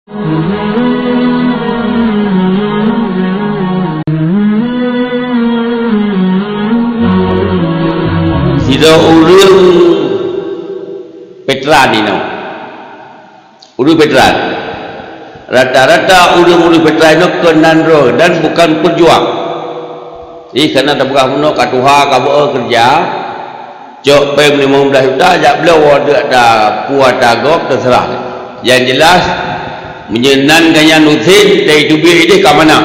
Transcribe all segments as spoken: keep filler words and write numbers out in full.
Sidroe ureuëng veteran inoe. Ureuëng veteran. Rata-rata ureuëng-ureuëng veteran inoe keunan droe dan bukan peujuang. Jadi, kana tapeugah bunoe ka tuha, ka beu keureuja, cok péng limong blaih juta, jak bloe woe deuk ata peue ata gob, teuseurah. Nyang jeulaih, meunyoe nan gobnyan usen, dari teubiet ideh ka manah.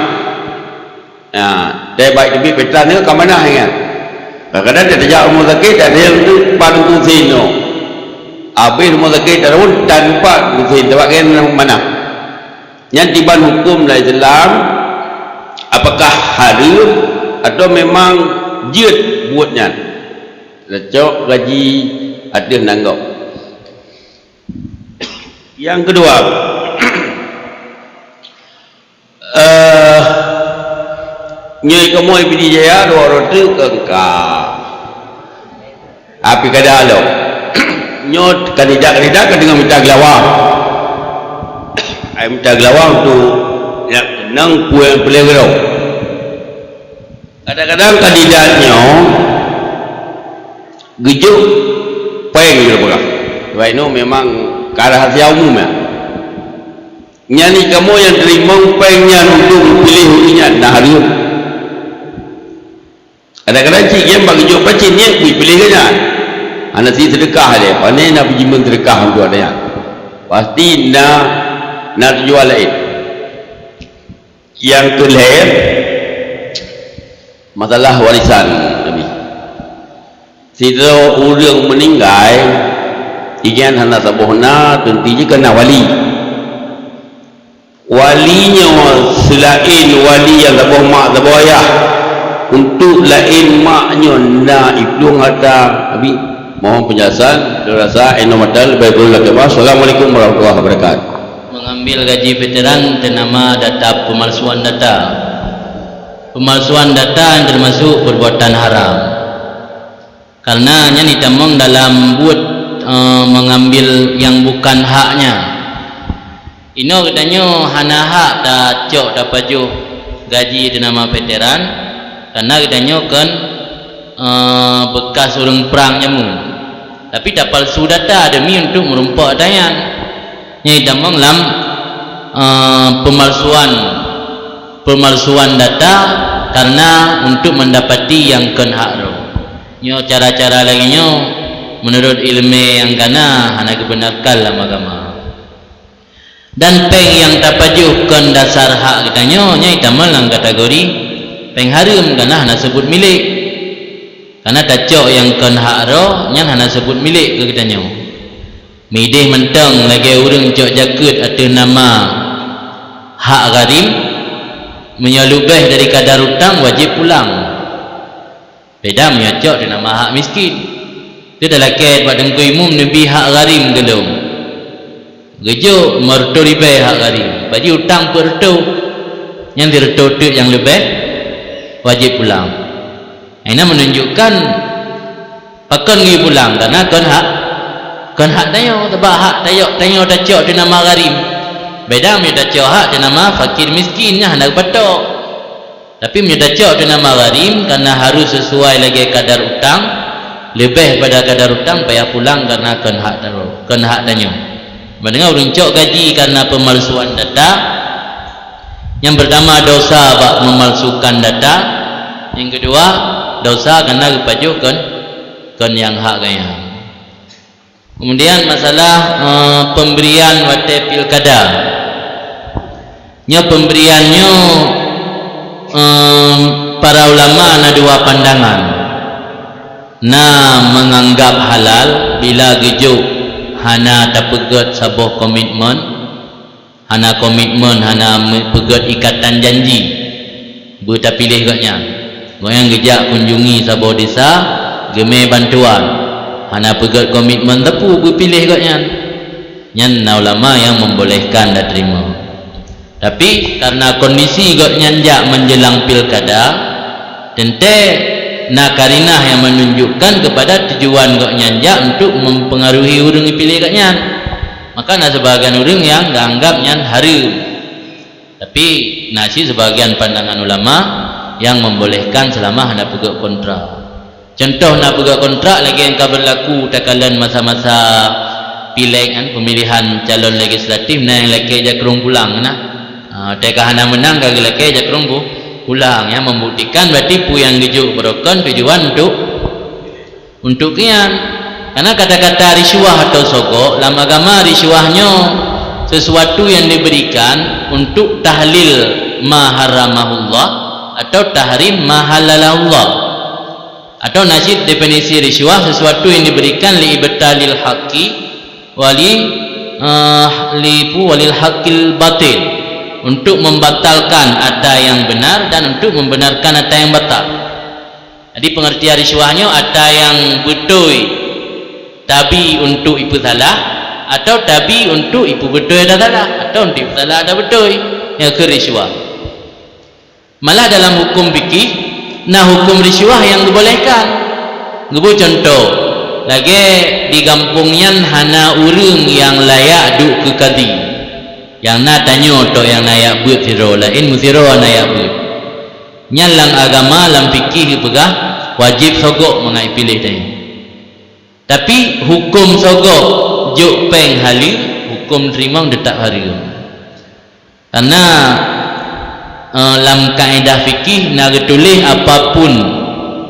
Nah, dari baik teubiet veteran nyoe ka manah ingat. Kadang-kadang dia tajak rumoh sakét, ada yang tu pat usen nyoe. Habéh rumoh sakét, ada pun tan pat usen, teuma gobnyan manah. Nyan diban huköm lam Islam, apakah hareuem atau memang jeuet buet nyan? Tacok gaji ateueh nan gob. Nyang keudua, eh, nyoe kamoe Pidie Jaya dua reutôh keu engka. Api kada lom. Nyoe kandidat-kandidat ka deungon mita geulawa. Ai mita geulawa tu nyang keunong pueng peuleueh keudroe. Kadang-kadang kandidat nyoe geujok péng jih peugah. Sebab inoe memang ka rahasia umum nyan. Nyan kamoe nyang teurimong péng nyan untuk piléh ureuëng nyan na hareuem. Kadang-kadang cit nyan bak geujok péng cit niet beu piléh gobnyan. Hana sit seudeukah lé, pane na peujimeun seudeukah untuk gobnyan. Pasti na, na tujuan laén. Nyang keu lhée, masalah warisan Nabi. Sidroe ureuëng meuninggai, inyan hana saboh na, teunti jih keu na wali. Wali nyoe seulaén wali nyang saboh mak saboh ayah, untuk laén mak nyoe na iplueng harta. Nabi, mohon penjelasan, lôn rasa inoe mantong, leubeh kureueng lakée maaf. Assalamualaikum warahmatullahi wabarakatuh. Mengambil gaji veteran ternama data pemalsuan data. Pemalsuan data yang termasuk perbuatan haram. Karena nyan itamong dalam buet, eh, mengambil yang bukan haknya. Inoe geutanyoe hana hak tacok tapajoh gaji ternama veteran, karena geutanyoe kon, eh, bekas ureuëng prang jameun. Tapi tapalsu data demi untuk meurumpok ata nyan. Nyan itamong lam, eh, pemalsuan, pemalsuan data karena untuk mendapati nyang kon hak droe. Nyoe cara-cara lagée nyoe, meunurot iéleumé nyang kana hana geubeunarkan lam agama. Dan péng nyang tapajoh kon dasar hak geutanyoe, nyan itamong lam kategori péng hareuem, kana hana seubut milék. Kana tacok nyang kon hak droe, nyan hana seubut milék keu geutanyoe. Meudeh mantong lagée ureuëng cok jakeuet ateueh nama hak gharim, meunyoe leubeh dari kadar utang, wajéb pulang. Beda meunyoe cok di nama hak miskin. Teuh talakée bak Teungku Imum neubi hak gharim geulom. Geujok meureutoh ribée hak gharim. Bak jih utang peuet reutôh. Nyan sireutôh teuk nyang leubeh, wajéb pulang. Inan meununjukkan pakon geuyue pulang, karena kon hak, kon hak tanyoe, sabab hak tayok, tanyoe tacok di nama gharim. Beda meunyoe tacok hak di nama fakir miskin, nyan hana geupatok. Tapi meunyoe tacok di nama gharim, karena harus sesuai lagée kadar utang, leubeh pada kadar utang payah pulang karena kon hak taro-, kon hak tanyoe. Meudeungoe ureuëng cok gaji karena pemalsuan data, nyang pertama dosa bak memalsukan data, nyang kedua dosa karena geupajoh kon, kon nyang hak gaya. Kemudian masalah, eh, pemberian watée pilkada. Nyoe pemberian nyoe, eh, para ulama na dua pandangan. Na menganggap halal bila geujok hana tapeugét saboh komitmen, hana komitmen, hana me-, peugét ikatan janji, beutapiléh gobnyan. Gobnyan geujak kunjungi saboh desa, geumé bantuan, hana peugét komitmen teupeu beupiléh gobnyan. Nyan na ulama nyang membolehkan dan terima. Tapi, karena kondisi gobnyan jak menjelang pilkada, teuntée na karinah nyang menunjukkan kepada tujuan gobnyan jak untuk mempengaruhi ureuëng piléh gobnyan. Maka na sibagian ureuëng nyang geuanggap nyan hareuem. Tapi na cit sibagian pandangan ulama nyang membolehkan selama hana peugét kontrak. Contoh na peugét kontrak lagée nyang ka berlaku takalon masa-masa pileg kan, pemilihan calon legislatif, na nyang lakée jakrong pulang na. Ha, teuka hana meunang ka geulakée jakrong pu-, pulang, ya, membuktikan berarti peue nyang geujok beurokon tujuan untuk, untuk nyan. Karena kata-kata risyuah atau sogok, lam agama risyuah nyoe sesuatu yang diberikan untuk tahlil ma haramahullah atau tahrim ma halalahullah. Atau na cit definisi risyuah, sesuatu yang diberikan li ibtalil haqqi wali, eh, li pu-, walil haqqil batil, untuk membatalkan ata yang benar dan untuk membenarkan ata yang batal. Jadi pengertian risyuah nyoe ata yang beutôi tabi untuk ipeusalah atau tabi untuk ipeubeutôi ata salah atau untuk ipeusalah ata beutôi. Nyan keuh risyuah. Malah dalam hukum fikih, na hukum risyuah nyang geubolehkan. Geuboh cuntoh, lagée di gampông nyan hana ureuëng nyang layak duek keu kadi. Nyang na tanyoe tok nyang na yak beuet sidroe, laén meusidroe na yak beuet. Nyan lam agama, lam fikih geupeugah wajéb sogok mangat piléh tanyoe. Tapi huköm sogok jok péng haleue, huköm teurimong teutap hareuem. Karena, eh, lam kaedah fikih na geutuléh apapun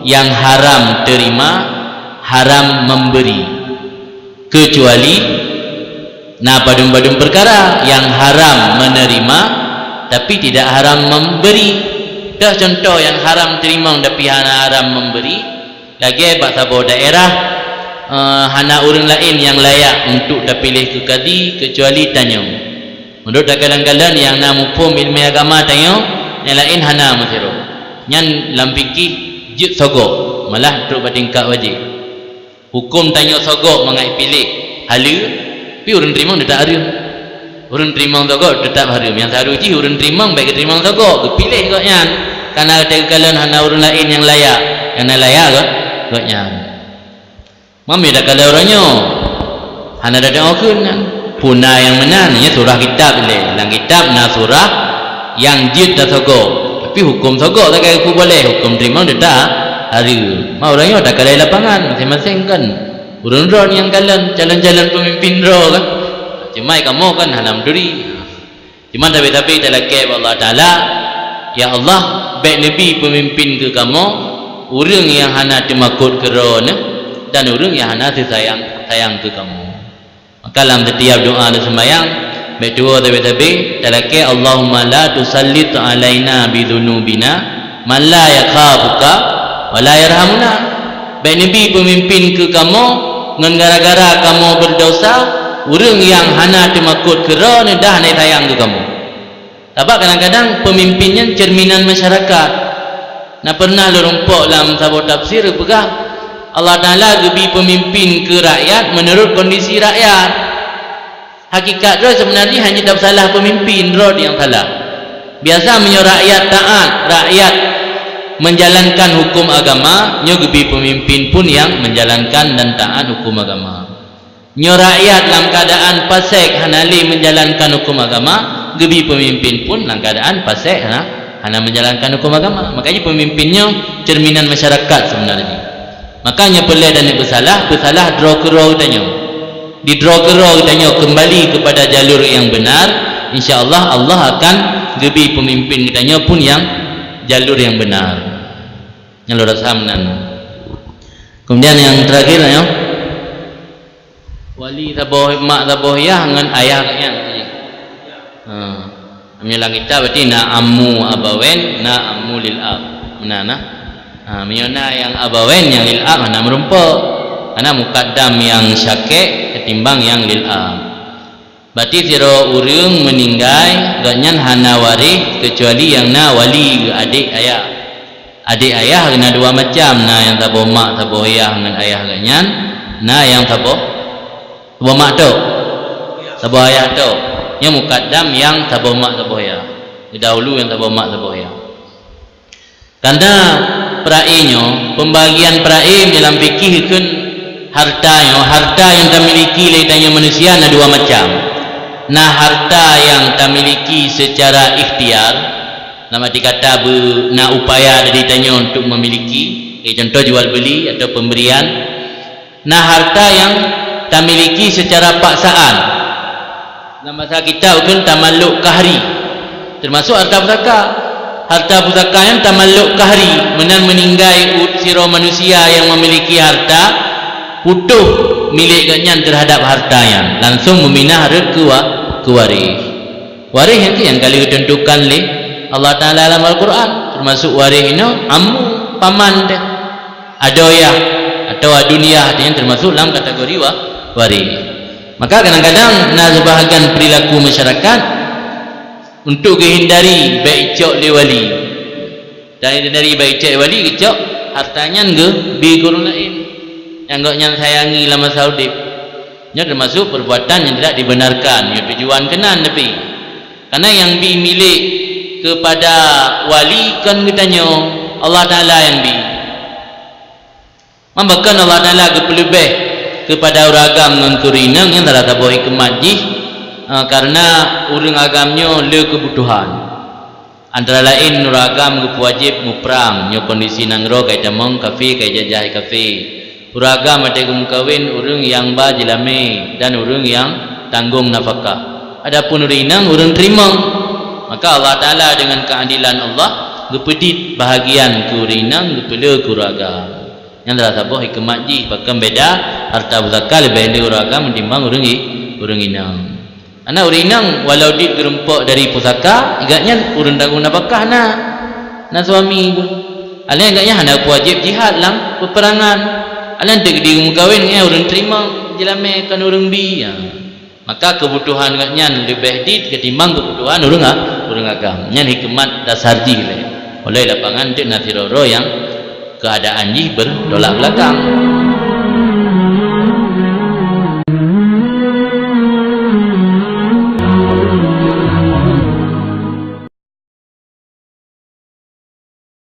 nyang haram terima, haram memberi. Kecuali na padum-padum peukara nyang haram menerima, tapi tidak haram memberi. Toh contoh nyang haram teurimong tapi hana haram memberi, lagée bak saboh daerah, eh, hana ureuëng laén nyang layak untuk tapiléh keu kadi kecuali tanyoe. Meunurot takalon-kalon nyang na muphom iéleumé agama tanyoe, nyang laén hana meusidroe. Nyan lam fikih jeuet sogok, malah trok bak tingkat wajéb. Huköm tanyoe sogok mangat piléh haleue, tapi ureuëng teurimong teutap hareuem. Ureuëng teurimong sogok teutap hareuem. Nyang seuhareuem jih ureuëng teurimong bék geuteurimong sogok, geupiléh gobnyan. Kana teukalon hana ureuëng laén nyang layak, nyang na layak gobnyan. Mami takalon uroe nyoe hana teudeungoe kheun nyan. Peue na nyang meunan, nyan surah kitab ilée. Lam kitab na surah nyang jeuet tasogok. Tapi huköm sogok sagai ku boleh, huköm teurimong teutap hareuem. Ma uroe nyoe takalon lapangan, maséng-maséng kan. Ureuëng droe nyang kalon, calon-calon peumimpén droe kan. Cuma kamoe kan hana meuturi. Cuma sabe-sabe talakée bak Allah Taala, "Ya Allah, bék neubi peumimpén keu kamoe ureuëng nyang hana teumakot keu Droeneuh dan ureuëng nyang hana teusayang, sayang keu kamoe." Maka lam setiap doa dan sembahyang, bék tuwoe sabe-sabe talakée, "Allahumma la tusallit alaina bidzunubina man la yakhafuka wa la yarhamuna." Bék neubi peumimpén keu kamoe ngon gara-gara kamoe beudesya, ureuëng nyang hana teumakot keu Droeneuh dan hana sayang keu kamoe. Sabab kadang-kadang peumimpén nyan cerminan masyarakat. Na pernah lôn rumpok lam saboh tafsir geupeugah, Allah Taala geubi peumimpén keu rakyat meunurot kondisi rakyat. Hakikat droe seubeuna jih hana tapeusalah peumimpén, droe nyang salah. Biasa meunyoe rakyat taát, rakyat menjalankan huköm agama, nyoe geubi peumimpén pun nyang menjalankan dan taát huköm agama. Nyoe rakyat lam keuadaan pasék hana lé menjalankan huköm agama, geubi peumimpén pun lam keuadaan pasék hana, hana menjalankan huköm agama. Makanya peumimpén nyoe cerminan masyarakat seubeuna jih. Makanya peureulée dan peusalah, peusalah droe keudroe geutanyoe. Di droe keudroe geutanyoe kembali kepada jalur yang benar, insya Allah, Allah akan geubi peumimpén geutanyoe pun nyang jalur yang benar. Nyang lôn rasa meunan. Kemudian yang terakhir nyoe, wali saboh mak saboh yah ngon ayah geuhnyan. Ha. Meunyoe lam kitab berarti na ammu abawain, na ammu lil ab. Meunan nah. Ha, meunyoe na nyang abawain, nyang lil ab hana meurumpok. Karena mukaddam nyang syakik ketimbang nyang lil ab. Berarti sidroe ureuëng meuninggai, gobnyan hana waréh keucuali nyang na wali geuh, adék ayah. Adék ayah na dua macam, na nyang saboh mak saboh yah ngon ayah gobnyan, na nyang saboh Saboh mak tok, saboh ayah tok. Nyoe mukaddam nyang saboh mak saboh ayah. Geudahulu nyang saboh mak saboh ayah. Karena peuraé nyoe, pembagian peuraé dalam fikih kheun Harta nyoe, harta nyang tamiliki lé tanyoe manusia na dua macam. Na harta nyang tamiliki seucara ikhtiar, lam arti kata beu-, na upaya dari tanyoe untuk memiliki, eh, contoh jual beli atau pemberian. Na harta nyang tamiliki seucara paksaan. Lam bahasa kita ukeun tamalluk qahri, termasuk harta pusaka. Harta pusaka nyan tamalluk qahri, meunan meuninggai u-, sidroe manusia nyang memiliki harta, putôh milék geuhnyan terhadap harta nyan, langsung meuminah rhot keu wa-, keu waréh. Waréh nyan keuh nyang ka lheueh geuteuntukan lé Allah Taala lam Al-Quran, termasuk waréh inoe ammu, paman teuh, adoe yah, atawa aduen yah, nyan termasuk lam kategori wa-, waréh. Maka kadang-kadang na seubahagian perilaku masyarakat untuk geuhindari bèk icok lé wali. Dan geuhindari bèk icok lé wali, geucok harta nyan geubi keu ureueng laén nyang gobnyan sayangi lam masa udép. Nyoe teumasuk perbuatan nyang tidak dibenarkan, nyoe tujuan keunan, tapi karena nyang bi milék keupada wali kon geutanyoe, Allah Taala nyang bi. Mambakon Allah Taala geupeuleubeh keupada ureueng agam ngon keu ureueng inong, nyan salah saboh hikmat jih, eh, karena ureueng agam nyoe le keubutuhan. Antara laén ureueng agam geupeuwajéb muprang nyoe kondisi nanggroe ka itamong kafé, ka ijajah kafé. Ureueng agam watèe geumeukawen ureueng nyang ba jeulamé dan ureueng nyang tanggong nafakah. Adapun ureueng inong ureueng teurimong. Maka Allah Taala deungon keuadilan Allah geupeudiet bahagian keu ureueng inong, geupeule keu ureueng agam. Nyan salah saboh hikmat jih pakon beda harta pusaka leubeh le ureueng agam timbang ureueng i-, ureueng inong. Karena ureueng inong walau diet geurumpok dari pusaka, gobnyan ureueng tanggong nafakah na, na suami pun. Alèh gobnyan hana peuwajéb jihad lam peuperangan. Alèh teuk di geumeukawen ngon ureueng teurimong, jeulamé kon ureueng bi. Ya. Maka keubutuhan gobnyan leubeh diet ketimbang keubutuhan ureueng a-, ureueng agam. Nyan hikmat dasar jih lé. Oleh lapangan teuk na sidroe-droe nyang keuadaan jih bertolak belakang.